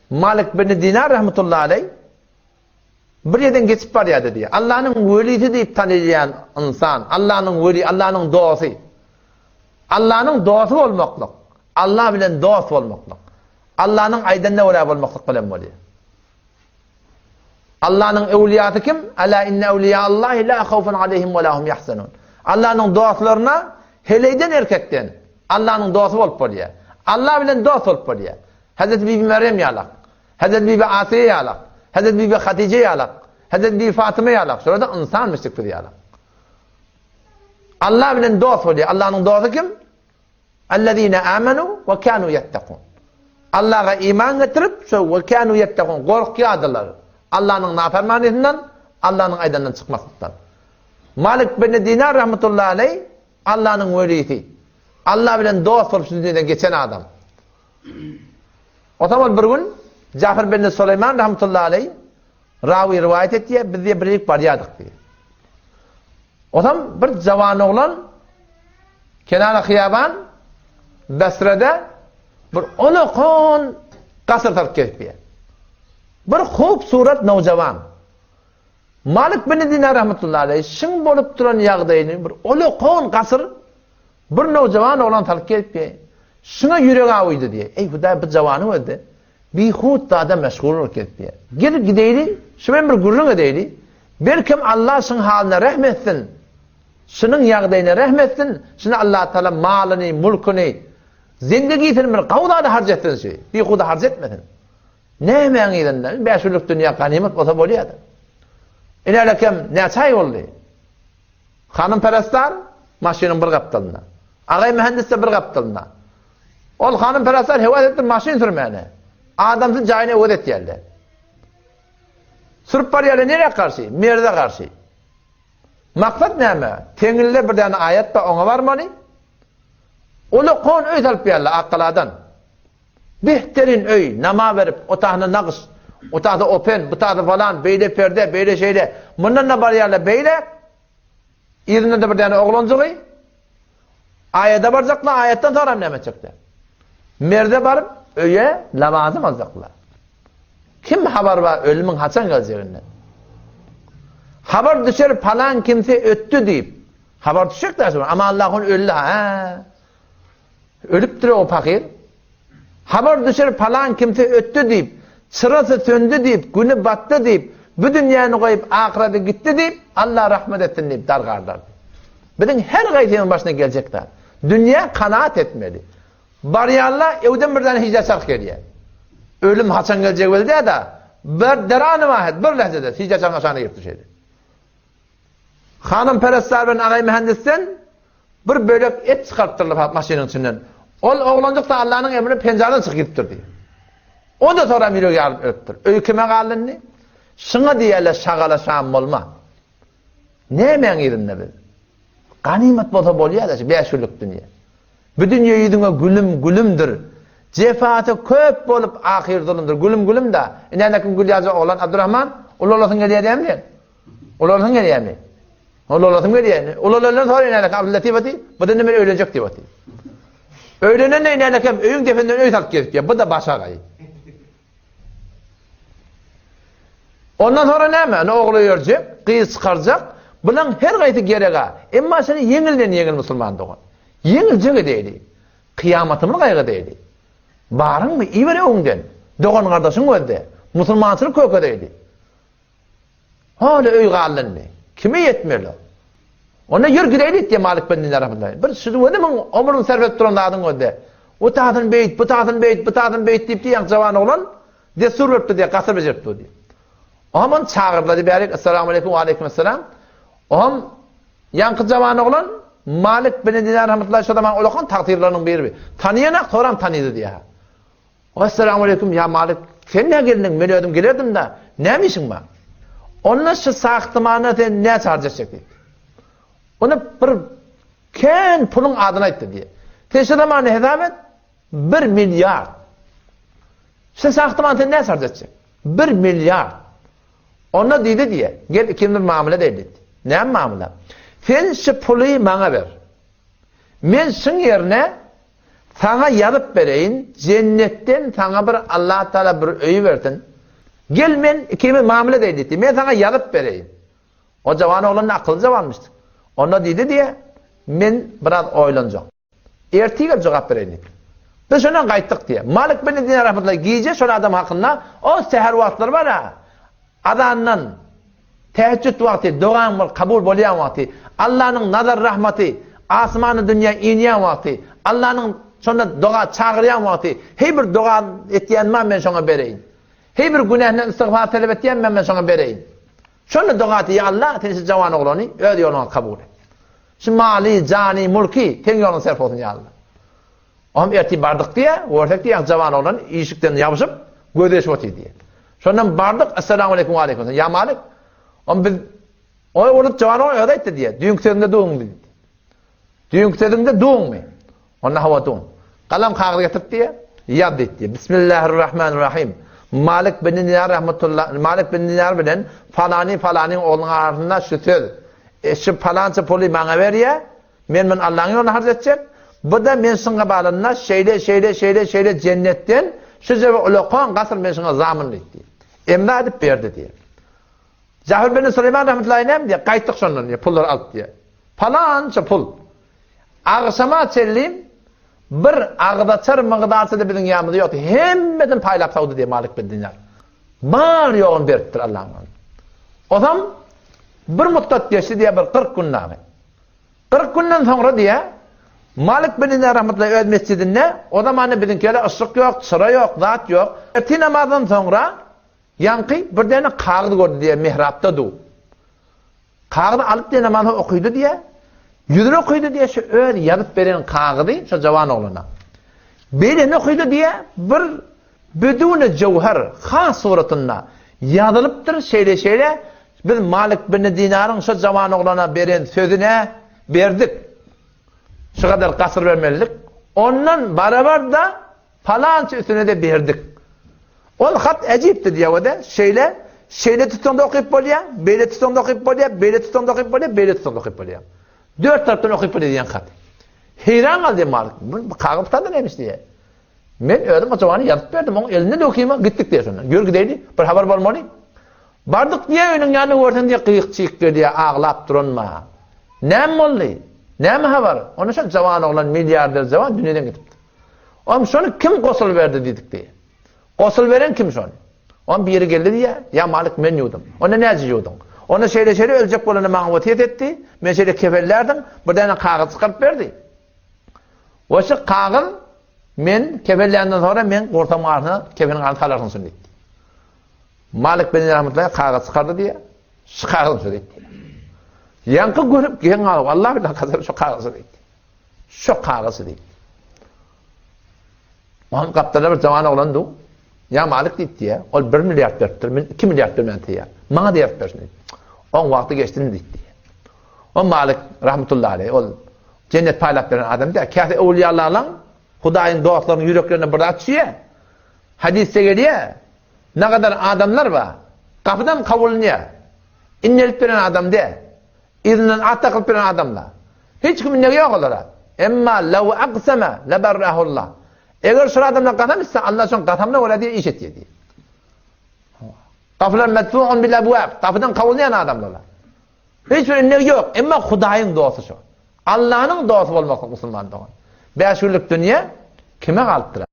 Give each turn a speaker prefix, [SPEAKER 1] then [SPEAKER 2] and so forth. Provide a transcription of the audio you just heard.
[SPEAKER 1] Malik bin Dinar rahmetullahi aleý bir ýerden geçip barýardy diýýär. Allanyň welisi diýip tanylýan ynsan, Allanyň weli, Allanyň dosty. Allanyň dosty bolmaklyk, Alla bilen dost bolmaklyk. Allanyň aýdanyna görä bolmaklyk bilen bolýar. Allanyň öwliýasy kim? Ala inne awliýaallahi la hawfun aleyhim we la hum yahzanun. Allanyň dostlaryna heleýden erkekden Allanyň dosty bolup bolýar. Alla bilen dost bolup bolýar. Hazreti Bibi Merýem ýalak, Hazreti Bibi Asiýe ýalak, Hazreti Bibi Hatije ýalak, Hazreti Bibi Fatyma ýalak. Şolar-da ynsanmyşdyk biz ýalak. Alla bilen dost bolýar. Allanyň dosty kim? Ellezine amenu we kanu yettekun. Allaha iman getirip, şo we kanu yettekun gorkýardylar. Allanyň napermanysyndan, Allanyň aýdanyndan çykmaslykdan. Malik bin Dinar rahmetullahi aleý Allanyň welisi. Alla bilen dost bolup şu dünýeden geçen adam. Onsoň ol bir gün Jafar bin Suleýman rahmetullahi aleý Rawy rowaýat etýär, biz diýe birlik barýardyk diýýär. Onsoň bir jawan oglan Kenara hyýaban Besrede bir olakan gasyr salyp gezipýär. Bir hop surat nowjawan. Malik bin Dinar rahmetullahi aleýh şiň bolup duran ýagdaýyny bir olakan gasyr bir nowjawan oglan salyp gezipýär. Şuňa ýüregi awuýdy diýýär. Eý Hudaý bu jawanyň özde Bihut zada meşgul bolup gezipýär. Gel gideýli, şu bilen bir gürrüň edeýli. Belkem Allah şuň halyna rehm etsin. Şunuň ýagdaýyna rehm etsin. Şuny Allatagala malyny, mulkuny, zendegisini bir gowy zada harç etsin şu. Bihuda harç etmesin. Nämäň yzynda? Bäş günlük dünýä ganymat bolsa bolýar-da. Inälekem näçe aý boldy? Hanym Perestar maşynyň bir gapdalynda. Agaý mühendis-de bir gapdalynda. Ol hanym Perestar höwes etdi maşyn sürmäne. Adamsy jaýyny öwez etýärler. Sürüp barýarlar nirä garşy? Merze garşy. Maksat näme? Teňňilde bir däne aýat bar, oňa barmaly. Ulakon öý salyp berýärler Akgaladan. Behterin öý, nama berip, o tahyna nagyş, o tahda open, bu tahda falan, beýle perde, beýle şeýle. Mundan-da barýarlar beýle. Yzynda-da bir däne oglanjygy. Aýada barjaklar, aýatdan soňram näme etjekler? Merze baryp, öýe lawazym aljaklar. Kim habar bar ölümiň haçan geljeginden? Habar düşer palan kimse ötdi diýip. Habar düşjek däl şo. Ama Allah ony öldi ha. Ölüpdir o pahyr. Habar düşer palan kimse ötdi diýip, çyrasy söndi diýip, güni batdy diýip, bu dünýäni goýup ahyrete gitdi diýip, Allah rahmet etsin diýip dargarlar. Biziň her gaýsymyzyň başyna geljek zat. Dünýä kanaat etmeli. Barýarlar, öwden bir däne hijä çarh gelýär. Ölüm haçan geljegi belli däl-de, bir derany wahid, bir lehzede hijä çarhyň aşagyna girip düşeýdi. Hanym Perestar bilen Agaý mühendisden bir bölek et çykarypdyrlar maşynyň içinden. Ol oglanjyk-da Allanyň emrine penjireden çykyp gidipdir diýýär. O-da soram ýüregi ýarylyp ölüpdir. Öý kime galdy indi? Şuňa diýýärler şagala şam bolma. Nämäň yzynda biz? Ganymat bolsa bolýar-da şu bäş günlük dünýe. Bu dünýe ýüzüňe gülüm gülümdir. Jefasy köp bolup ahyr zulumdyr. Gülüm gülüm-da. Ine näkim gül ýaljak oglan Abdurrahman, ulalasyň gelýär dämi sen? Ulalasyn gelýärmi? Ulalasym gelýär. Ulalandan soň ine Abdüllatif ati, bu da men öýlenjek diýip otyr. Öýlenen ine kem öýüň depesinden öý salyp gezip Bu da başagaý. Ondan sonra näme? Ene ogul öýerjek, gyz çykarjak. Bulan her gaýsy gerek-a. Emma seni ýeňilden ýeňil musulman dogan. Ýeňiljek edeýli. Kyýamatymy gaýgy edeýli. Baryňmy iber öňden. Dogan gardaşyň gözde. Musulmançylyk kökedeýli. Hany öý galdy indi. Kime ýetmeli o? Onda ýör gideýli diýdi Malik bin Dinar rahmetullahi. Bir şu özi muň ömrüni sarp edip duran zadyň özde. O tasyny beýt, bu tasyny beýt, bu tasyny beýt diýip diýen jawan oglan dessur beripdi diýe, gasyr bejerip dur diýip. Oňam ony çagyrdylar diýip bärik, Essalamu aleýkum, we aleýkum esselam. Oňam ýaňky jawan oglan Malik bin Dinar rahmetullahi şo zaman ulakan tagtyrlarynyň biri. Tanyýanak, soram tanydy diýe. Essalamualeýkum, ýa Malik, sen nä geldiň, men özüm gelerdim-dä, näme işiň bar? Onda şu sahtymana sen näçe harç etjek diýdi. Onda bir kän puluň adyny aýtdy diýdi. Sen şu zamany hesap et, bir milliard. Şu sahtymana sen näçe harç etjek? Bir milliard. Onda diýdi diýe, gel ikimiz bir mamla edeýli diýdi. Näme mamla? Sen şu puly maňa ber. Men şuň ýerine. Saňa ýazyp bereýin, jennetden saňa bir Allah Taala bir öý bersin. Gel men ikimiz mamla edeýin diýdi. Men saňa ýazyp bereýin. O jawan oglan akylly jawanmyşdy. Onda diýdi diýe, men biraz oýlanjak. Ertir gelip jogap bereýin diýdi. Biz şondan gaýtdyk diýe. Malik bin Dinar rahmetullahi gije şol adam hakynda o säher wagtlary bar-a, azandan Täheçjüt wagty, dogaň bol kabul bolýan wagty, Allanyň nazar rahmaty asmana dünýä inýän wagty, Allanyň şonda doga çagyrýan wagty, heý bir doga etýän bar men şoňa bereýin. Heý bir günähinden istigfar talap etýän bar men şoňa bereýin. Şonda doga et, ýa Alla sen şu jawan oglany öz ýoluňa kabul et. Şu maly, jany, mulky seň ýoluňa serp bolsun ýa Alla. Oňam ertir bardyk diýýär, görsek diýýär, jawan oglan işikden ýapyşyp, gözi eşip otyr diýýär. Şondan bardyk, Essalamu aleýkum, we aleýkum Ýa Malik, oňam biz, oý bolup jawan oglan özi aýtdy diýýär, düýnki sözüňde duňmy diýdi. Düýnki sözüňde duňmy? Onda hawa duň. Galam kagyz getirip diýýär, ýaz diýdi diýýär. Bismillahirrahmanirrahim. Malik bin Dinar rahmetullah, Malik bin Dinar bilen falany falanyň oglunyň arasynda şu söz, e, şu palança puly maňa berýär, Men muny Allaň ýoluna harç etjek. Bu-da men şuňa balynda şeýle, şeýle, şeýle, şeýle jennetden şu jebe ulakan gasyr men şuňa zamyn diýdi. Emza edip berdi diýdi. Jafar bin Süleýman rahmetullahi näme diýdi? Gaýtdyk şondan diýdi, pullary alyp diýdi. Palança pul. Agşama çenli bir agzaçar mygdarça-da biziň ýanymyzda ýokdy. Hemmesini paýlap sawdy diýdi Malik bin Dinar. Bar ýoguny beripdir Allaň ýoluna. Ozam bir muddat geçdi diýýär, bir 40 gün dagy. 40 günden soňra diýýär, Malik bin Dinar rahmetullahi öz mesjidinde, o zamanda biziňki ýaly yşyk ýok, çyra ýok, zat ýok. Ertir namazdan soňra ýaňky bir däne kagyz gördi diýýär, mihrapda du. Kagyzy alyp diýýär, namazy okydy diýýär. Ýüzüni okydy diýýär, şu öz ýazyp beren kagyzy şo jawan oglana. Beýleni okydy diýýär, bir Biduni jöwher, has suratynda, ýazylypdyr, şeýle-şeýle, biz Malik bin Dinaryň şo jawan oglana beren sözüne berdik. Şu gadar gasyr bermelidik. Ondan barabar-da palança üstüne-de berdik. Ol hat äjipdi diýýär-de, şeýle, şeýle tutsaň-da okyp bolýar, beýle tutsaň-da okyp bolýar, beýle tutsaň-da okyp bolýar, beýle tutsaň-da okyp bolýar. Dört tarapdan okyp bolýar diýen hat. Heýran galdy Malik. Bu kagyz tutan-da nämiş diýýär. Men özüm o jowany ýazyp berdim, oň elinde döküme gitdik diýýär şondan. Ýör gideýli, bir habar bolmaly. Bardyk diýýär, öýüniň ýanyna görseň diýýär, gyýyk-çyýyk gelýär, aglap duran maňa. Näme boldy? Näme habar? Onda şol jawan oglan, milliarder jawan dünýeden gidipdir. Oňam şony kim gosul berdi diýdik diýýär. Gosul beren kim şony? Oňam biri geldi diýýär, ýa Malik men ýuwdum. Onda näce ýuwduň? Onda şeýle-şeýle öljek bolanda maňa wesýet etdi, men şeýle kefenlärdim, bir däne kagyz çykaryp berdi. We şu kagyz Men kefenländen soňra meň gursamyň arasynda kefeniň arasynda salarsyň şuny diýdi. Malik bin Rahmetullahi kagyz çykardy diýýär. Şu kagyz şu diýdi. Ýaňky görüp geň galyp Allah bilen kasam şu kagyz diýdi. Şu kagyz diýdi. Onuň gapdalynda bir jawan oglan dur. Ýa Malik diýdi diýýär. Ol 1 milliard beripdir. Men 2 milliard bermän diýýär. Maňa da ýazyp bersin diýdi. Oň wagty geçdi diýdi. O Malik rahmetullahi aleyh ol Jennet paýlap beren adam däl. Käte öwlüýalaryň, Hudaýyň dostlarynyň ýüreklerine bir zat düşýär. Hadysda gelýär, Nagadar adamlar bar, gapydan kabulynýar. Indelip beren adam däl. Yzyndan at dakylyp beren adamlar. Hiç kim indegi ýok olara. Emma law aqsama labarrahullah. Eger şol adamlar kasam içse, Allah şoň kasamyna görä diýip iş etýär diýip. Gapylar medfu'un bil abwab. Gapydan kabulynýan adamlar. Hiç bir indegi ýok. Emma Hudaýyň dosty şo. Allanyň dosty bolmaklyk musulman dogan. Bäş günlük dünýe kime galypdyr?